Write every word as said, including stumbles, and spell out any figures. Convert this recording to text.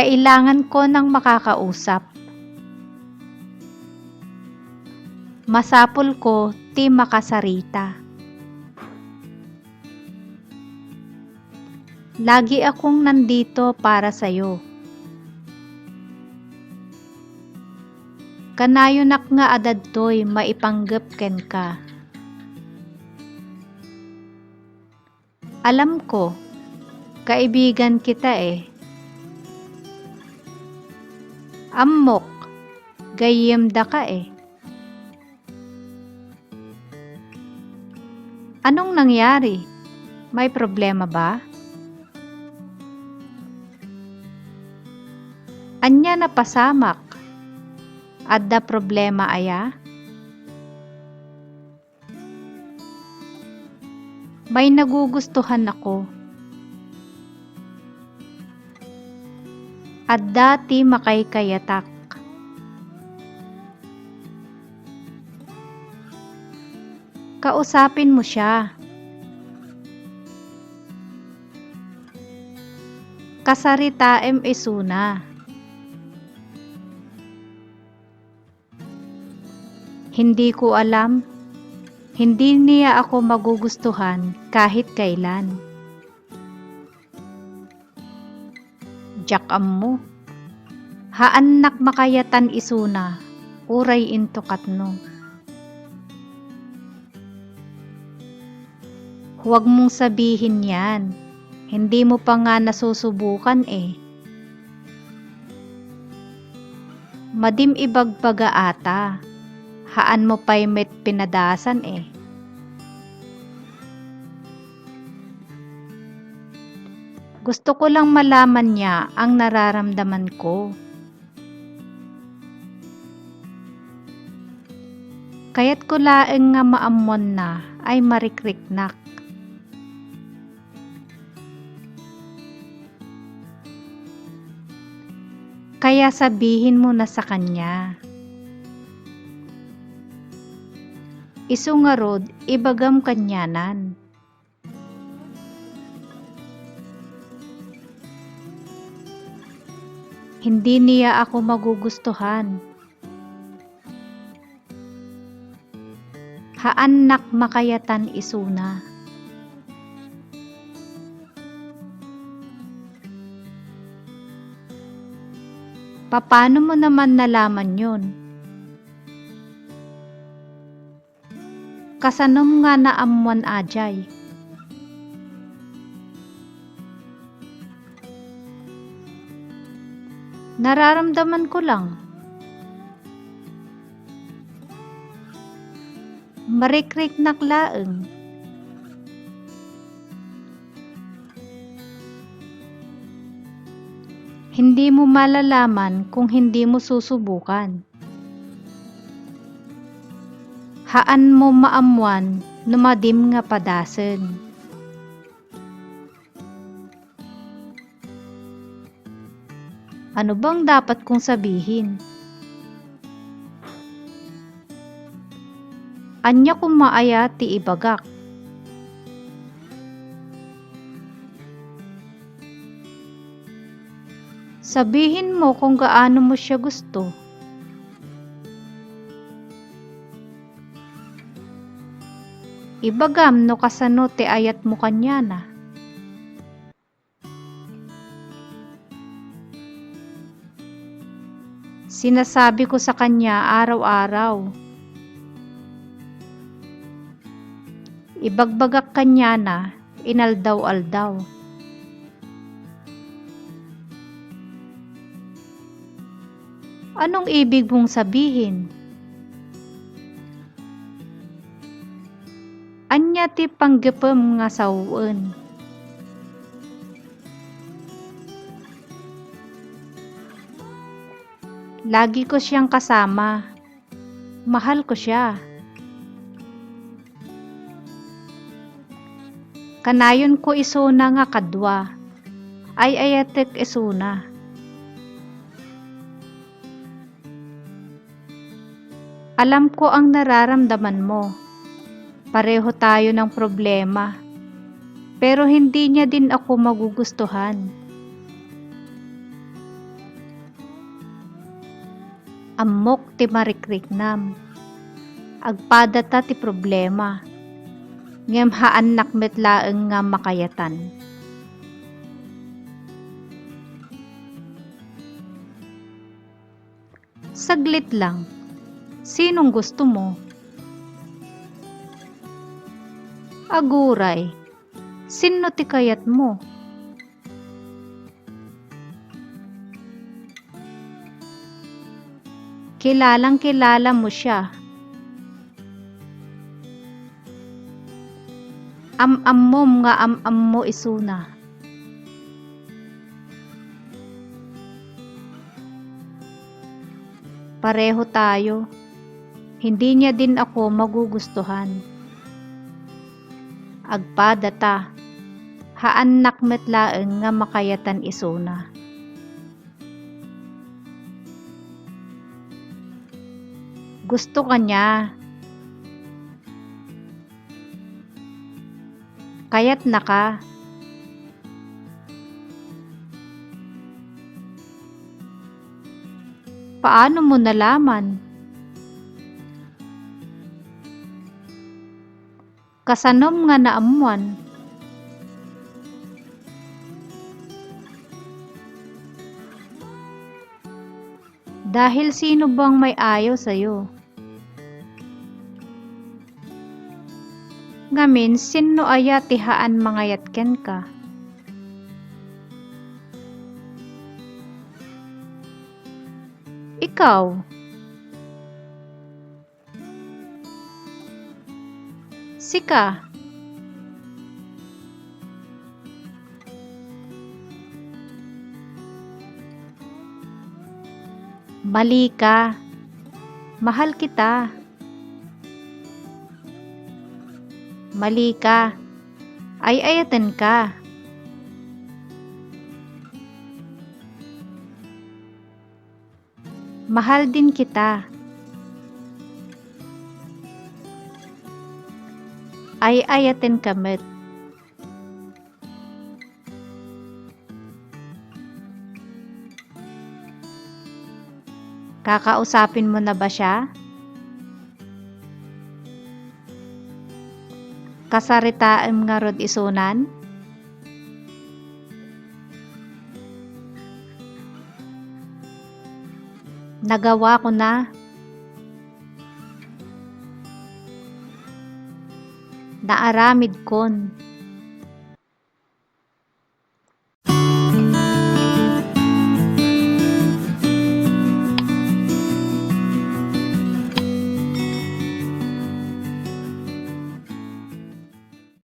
Kailangan ko ng makakausap. Masapul ko ti makasarita. Lagi akong nandito para sayo. Kanayonak nga adda daytoy maipanggep kenka. Alam ko, kaibigan kita eh. Ammok, gayyemda ka eh. Anong nangyari? May problema ba? Ania napasamak? Adda problema aya? May nagugustuhan ako. Adda ti makaykayatak. Kausapin mo siya. Kasaritaem isuna. Hindi ko alam. Hindi niya ako magugustuhan kahit kailan. Diak ammo. Haannak makayatan isuna, uray into katno. Huwag mong sabihin yan. Hindi mo pa nga nasusubukan eh. Madim ibagbaga ata. Haan mo pay met pinadasan eh. Gusto ko lang malaman niya ang nararamdaman ko. Kayat ko laeng nga maammuanna ay marikriknak. Kaya sabihin mo na sa kanya. Isu ngarud, ibagam kanianan. Hindi niya ako magugustuhan. Haannak makayatan isuna. Papano mo naman nalaman yun? Kasanom nga naammuan a jay? Nararamdaman ko lang. Marikriknak laeng. Hindi mo malalaman kung hindi mo susubukan. Haan mo maammuan no madim nga padasen. Ano bang dapat kong sabihin? Ania koma aya ti ibagak? Sabihin mo kung gaano mo siya gusto. Ibagam no kasano ti ayat mo kaniana. Sinasabi ko sa kanya araw-araw. Ibagbagak kaniana inaldaw-aldaw. Anong ibig mong sabihin? Ania ti panggepem nga sawen? Lagi ko siyang kasama. Mahal ko siya. Kanayon ko isuna nga kadua. Ay-ayatek isuna. Alam ko ang nararamdaman mo. Pareho tayo ng problema. Pero hindi niya din ako magugustuhan. Ammok ti marikriknam. Agpadata ti problema. Ngem haannak met laeng nga makayatan. Saglit lang. Sinong gusto mo? Aguray. Sinno ti kayat mo? Kilalang kilala mo siya. Am-ammom nga am-ammo isuna. Pareho tayo. Hindi niya din ako magugustuhan. Agpadata. Haannak met laeng nga makayatan isuna. Gusto ka niya. Kayatna ka. Paano mo nalaman? Kasanom nga naammuan? Dahil sino bang may ayaw sayo? Ngamin, sinno aya ti haan mangayat kenka? Ikaw. Sika. Mali ka. Mahal kita. Mali ka. Ay-ayaten ka. Mahal din kita. Ay-ayaten ka met. Kakausapin mo na ba siya? Kasaritaem ngarud isunan? Nagawa ko na. Naaramid kon.